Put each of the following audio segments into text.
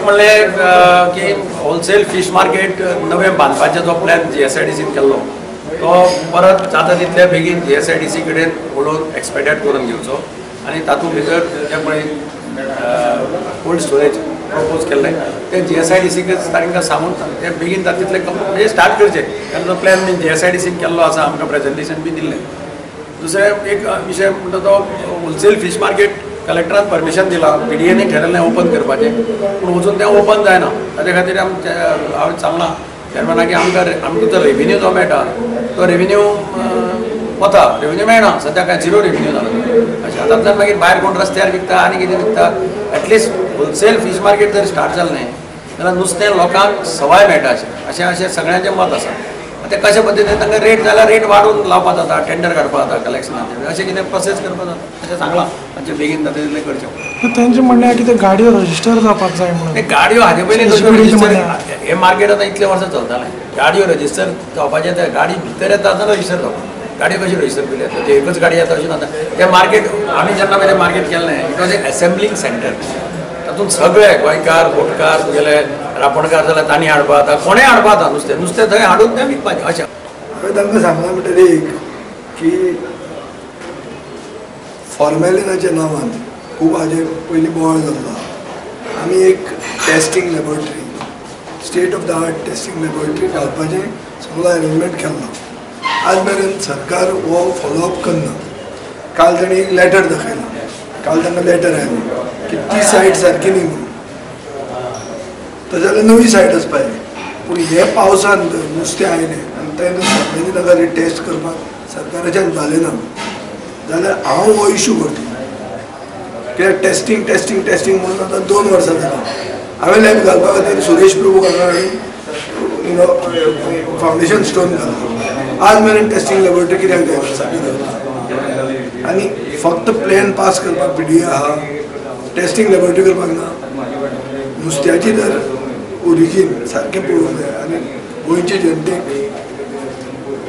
म्हणलें की wholesale fish market नवें बांदपाचें जो प्लॅन GSIDCन केल्लो तो परत जाता तितले बेगीन GSIDC कडेन उलोवन एक्सपेडायट करून घेवचो आनी तातूंत भितर जें पळय कोल्ड स्टोरेज प्रपोज केल्लें तें GSIDCक तांकां सांगून तें बेगीन जाता तितलें म्हणजे स्टार्ट करचें, कारण तो प्लॅन बीन GSIDCन केल्लो आसा, आमकां प्रेजेंटेशन बी दिल्लें. दुसरें एक विशय म्हणटा तो होलसेल फीश मार्केट कलेक्टरान परमिशन दिलां, PDAनी ठरयलें ओपन करपाचें, पूण अजून तें ओपन जायना. ताजे खातीर हांवें सांगलां चेअरमॅनाक की आमकां आमकां जो रेविन्यू जो मेळटा तो रेविन्यू वता, रेविन्यू मेळना सद्या, काय झिरो रेविन्यू जाला. अशें हातांतल्यान मागीर भायर कोण रस्त्यार विकता आनी कितें विकता. एटलिस्ट होलसेल फीश मार्केट जर स्टार्ट जालें न्ही जाल्यार नुस्तें लोकांक सवाय मेळटा अशें अशें अशें सगळ्यांचें मत आसा. तें कशे पद्दतीन तांकां रेट जाल्यार रेट वाडोवन लावपा जाता, टेंडर काडपा जाता कलेक्शनाचें, अशें कितें प्रोसेस करपा जाता अशें सांगलां. तांचें बेगीन जाता तितलें करचें. तेंचें म्हणणें की ते गाडयो रजिस्टर जावपाक जाय म्हणून. ते गाडयो हाजे पयलीं रजिस्टर, हें मार्केट आतां इतले वर्सां चलतालें, गाडयो रजिस्टर जावपाचें, ते गाडी भितर येता आसतना रजिस्टर जावपाक, गाडयो कशी रजिस्टर केली येता, ते एकच गाडी येता अशें ना. तें मार्केट आमी जेन्ना पयलें मार्केट केल्लें it was a assembling centre, तातूंत सगळे गोंयकार, बोटकार, तुगेले रापणकार जाल्यार तांणी हाडपा जाता, कोणें हाडपा जाता नुस्तें, नुस्तें थंय हाडून तें विकपाचें अशें. हांवें तांकां सांगलां म्हणटकीर एक की फॉर्मेलिनाच्या नांवान खूब हाजे पयलीं बोवाळ जाल्लो. आमी एक testing laboratory, state of the art testing laboratory घालपाचें सगळो अरेंजमेंट केल्लो. आज मेरेन सरकार हो फॉलोअप करना. काल तांणी एक लेटर दाखयलां, काल तांकां लेटर आयलें की ती सायट सारकी न्ही म्हणून, तर जाल्यार नवी सायट आसपा जाय. पूण हे पावसान नुस्तें आयलें आनी तें फॉर्मेलिना खातीर टेस्ट करपाक सरकाराच्यान जालें ना जाल्यार हांव हो इशू करतलो. कित्याक टेस्टिंग टेस्टिंग टेस्टिंग म्हणून आतां 2 वर्सां जालीं. हांवें लॅब घालपा खातीर सुरेश प्रभू हांगा हाडून you know foundation stone घातलो. आज मेरेन टेस्टिंग लॅबोरेटरी कित्याक जायना सारकी दवरता. आनी फक्त प्लॅन पास करपाक PDA आहा, टेस्टिंग लॅबोरेटरी करपाक ना. नुस्त्याची तर ओरिजीन सारकें पळोवंक जाय आनी गोंयचे जनतेक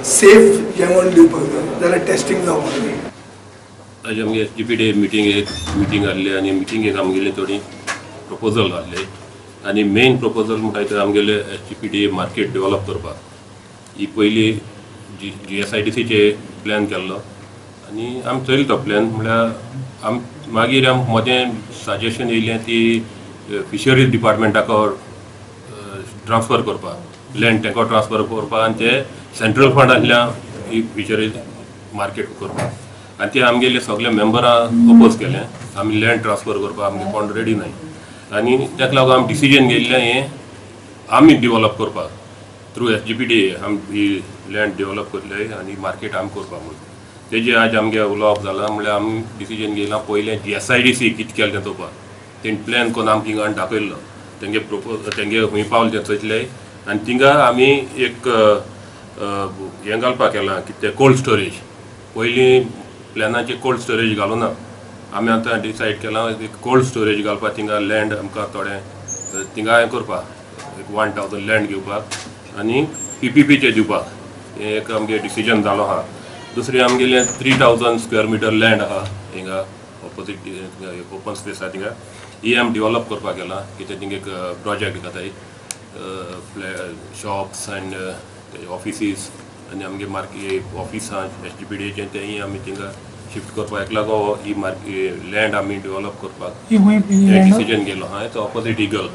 सेफ जेवण दिवपाक जाय जाल्यार टेस्टिंग जावपाक जाय. आज आमगे SGPDA meeting एक मिटींग आहली आनी मिटिंगेक आमगेले थोडी प्रपोजल आहले आनी मेन प्रपोजल म्हणटा ते आमगेले SGPDA market develop करपाक. ही पयली GSIDCचे प्लॅन केल्लो आनी आमी चलयलो तो प्लॅन, म्हळ्यार आम मागीर आम मदें सजेशन येयलें ती फिशरीज डिपार्टमेंटाक ट्रान्सफर करपाक, लँड तांकां ट्रान्सफर करपाक आनी ते सेंट्रल फंड आसल्या ही फिशरीज मार्केट करपाक. आनी ते आमगेले सगळे मेंबरां अपोज केलें, आमी लँड ट्रान्सफर करपाक आमगे कोण रेडी नाय आनी ताका लागून आमी डिसिजन घेयल्लें हें आमी डिवॉलप करपाक थ्रू SGPDA आमी ही लँड डेवलप करले आनी मार्केट आमी करपाक म्हणून. तेजें आज आमगे उलोवप जालां, म्हणल्यार आमी डिसिजन घेयलां पयलें GSIDC कितें केलें तें चोवपाक. तेणी प्लॅन करून आमकां हिंगा हाडून दाखयल्लो, तेंगे प्रपोज तेंगे खंय पावलें तें चोयतले आनी थिंगा आमी एक हें घालपाक केलां कितें तें कोल्ड स्टोरेज. पयलीं प्लॅनाचें कोल्ड स्टोरेज घालूना, आमी आतां डिसायड केलां एक कोल्ड स्टोरेज घालपाक. थिंगा लँड आमकां थोडें थिंगा हें करपाक एक 1000 लँड घेवपाक आनी PPPचें दिवपाक, हें एक आमगें डिसिजन जालो आहा. दुसरें आमगेलें 3000 स्क्वेअर मिटर लँड आहा हिंगा ऑपोजीट ओपन स्पेस आहा थिंगा, ही आमी डिवॉलप करपाक केलां. कितें थिंगा एक प्रोजेक्ट घाताय शॉप्स एंड ऑफिसीस आनी आमगे मार्केट ऑफिस आहा SGPDAचें तेंय आमी थिंगा शिफ्ट करपाक. हेका लागून ही मार्केट लँड आमी डिवॉलप करपाक डिसिजन घेयलो आहा. तो ऑपोजीट इगल,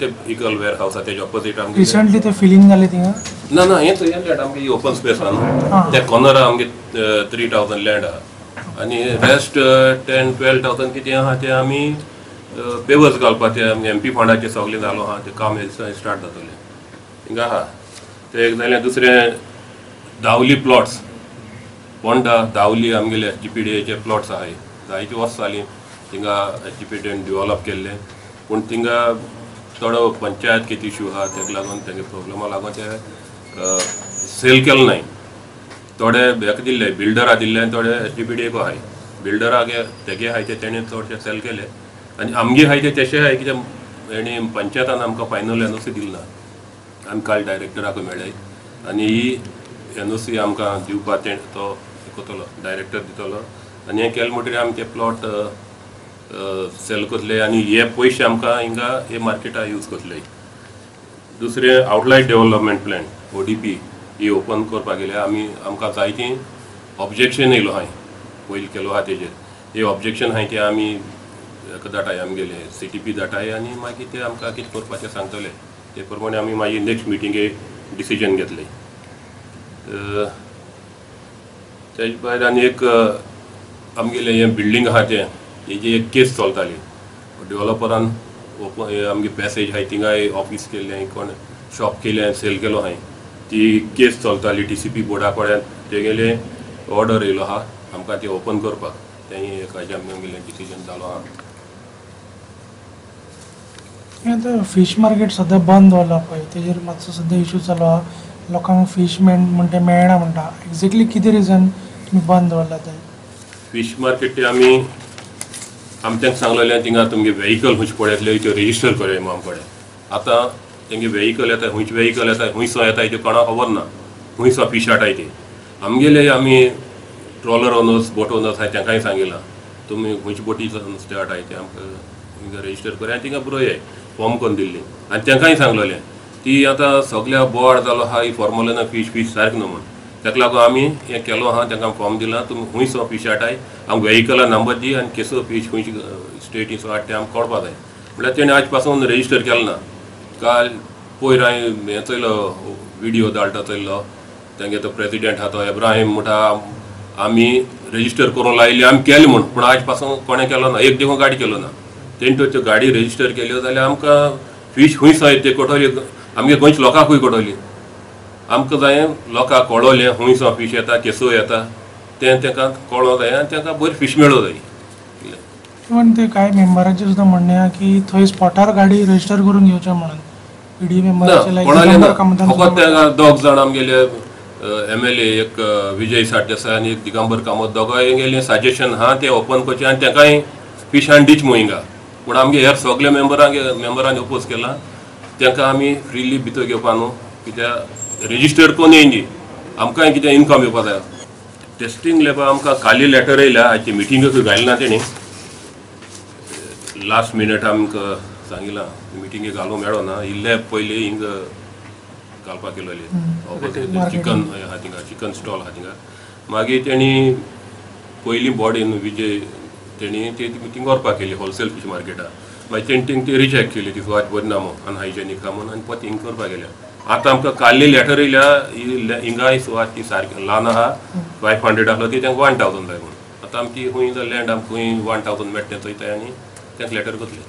ते इगल वेअर हावस आहा तेजे ऑपोजीट आमगे रिसंटली ते फिलिंग जालें थिंगा. ना ना हें लँड आमगे ओपन स्पेस आहा न्हू, त्या कॉर्नरा आमगे 3000 लँड आहा आनी रेस्ट 10-12,000 कितें आहा तें आमी पेवर्स घालपाक ते आमगे MP फंडाचें सगळें जालो आहा, तें काम स्टार्ट जातलें हिंगा आहा. तें एक जालें. दुसरें दावली प्लॉट्स, पोंडा दावली आमगेले SGPDAचे प्लॉट्स आहाय, जायतीं वर्सां जालीं थिंगा SGPDAन डिवॉलप केल्ले, पूण थिंगा थोडो पंचायत कितें इशू आहा तेका लागून तेगे प्रोब्लेमा लागून ते सेल केले नाय. थोडे हेका दिल्ले बिल्डरा दिल्ले आनी थोडे SGPDAक आहाय. बिल्डराक तेगे आहाय ते तेणें चडशे सेल केले आनी आमगे आहाय ते तशें आहाय कित्याक हेणी पंचायतान आमकां फायनल NOC दिली ना. आमी काल डायरेक्टराक मेळ्ळे आनी ही NOC आमकां दिवपाक तें तो करतलो, डायरेक्टर दितलो आनी हें केलें म्हणटकीर आमी ते प्लॉट सेल करतले आनी हे पयशे आमकां हिंगा हे मार्केटा यूज करतले. दुसरें outlet development plan ODP ही ओपन करपाक गेले आमी आमकां जायतीं ऑब्जेक्शन येयलो आहाय पयलीं केलो आहा तेजेर हे ऑब्जेक्शन आहाय ते आमी हेका धाडाय आमगेले CTP धाडाय आनी मागीर ते आमकां कितें करपाचें सांगतले ते प्रमाणे आमी मागीर नेक्स्ट मिटिंगे डिसिजन घेतले. तेजे भायर आनी एक आमगेलें हें बिल्डींग आहा तें हेजी एक केस चलताली डेवलॉपरान ओपन आमगे पॅसेज आहाय थिंगाय ऑफीस केल्लें कोण शॉप केलें सेल केलो आहाय ती केस चलताली TCP बोर्डा कडेन तेगेले ऑर्डर येयलो आहा आमकां तें ओपन करपाक तेंय एक हाजें आमगेलें डिसिजन जालो आहा. आतां फीश मार्केट सद्या बंद दवरला पळय तेजेर मातसो सद्या इशू चालू आहा लोकांक फीश म्हणटा मेळना म्हणटा एक्झॅक्टली कितें रिजन तुमी बंद दवरला तें? फीश मार्केट ते आमी आमच्यांक सांगलेलें थिंगा तुमगे वेहिकल खंयचे पळयतले त्यो रेजिस्टर करया म्हणून आमचे कडेन. आतां तेंगे वेहिकल येता खंयचे वेहिकल येता खंयसो येता त्यो कोणाक खबर ना खंयसो फीश हाडटाय ते आमगेले आमी ट्रॉलर ओनर्स बोट ओनर्स आहाय तांकांय सांगिलां तुमी खंयचे बोटी नुस्तें हाडटाय तें आमकां रेजिस्टर करया आनी थिंगा बरोवया फॉर्म करून दिल्ली आनी तांकांय सांगलेलें ती आतां सगल्या बोवाळ जालो आहा ही फॉर्मोलेना फीश फीश सारकें न्हू म्हूण ताका लागून आमी हें केलो आहा तांकां फॉर्म दिलां तुमी खंयसो फीश हाडटाय आमकां वेहिकला नंबर दी आनी केसो फीश खंयची स्टेटीचो हाडटा तें आमकां कळपा जाय म्हळ्यार तेणें आज पासून रेजिस्टर केलें ना. काल पयर हांवें हें चोयलो विडियो धाडटा चोयलो तेंगे तो प्रेजिडेंट आहा तो एब्राहीम म्हणटा आमी रेजिस्टर करूंक लायली आमी केलें म्हूण पूण आज पासून कोणें केलो ना एक देखून गाडी केलो ना तेणें त्यो गाडी रेजिस्टर केल्यो जाल्यार आमकां फीश खंय आसा ते कळटली आमगे गोंयच्या लोकांकूय कळटली आमकां जाय लोकांक कळोलें खंयसो फीश येता केसो येता तें तांकां कळोंक जाय आनी तांकां बरी फीश मेळोंक जाय. इवन ते कांय मेंबरांचें सुद्दां म्हणणें आहा की थंय स्पॉटार गाडी रजिस्टर करून घेवचें म्हणून पीडीए मेंबराचें कोणालें ना फकत तांकां दोग जाण आमगेले MLA एक विजय सरदेसाय आनी एक दिगंबर कामत दोगांय गेले सजेशन आहा तें ओपन करचें आनी तांकांय फीश आनी डीच म्हूण हिंगा पूण आमगे हेर सगळे मेंबरांनी ओपोज केलां तांकां आमी फ्रिली भितर घेवपा न्हू कित्याक रेजिस्टर कोण येयनी आमकांय कितें इनकम येवपा जाय. टेस्टींग लॅबा आमकां काली लेटर येयल्या आयची मिटिंगूच घायला ना तेणी लास्ट मिनट आमकां सांगिलां मिटिंगे घालूंक मेळो ना ही लॅब पयलीं हिंग घालपाक केलोली चिकन आहा थिंगा चिकन स्टॉल आहा थिंगा मागीर तेणी पयलीं बॉडी न्हू विजय तेणी ती मिटींग व्हरपाक केली होलसेल फीश मार्केटा मागीर तेणी थिंग ती रिजेक्ट केली ती सुवात बरी ना म्हूण अनहायजेनीक आहा म्हूण आनी परत हिंग करपाक गेल्या. आतां आमकां काडली लेटर येयल्या हिंगाय सुवात ती सारकी ल्हान आहा 500 आसलो ती तांकां 1000 जाय म्हूण आतां आमची खंय लँड आमकां खंय 1000 मेळटा तें चोयताय आनी तांकां लेटर करतले.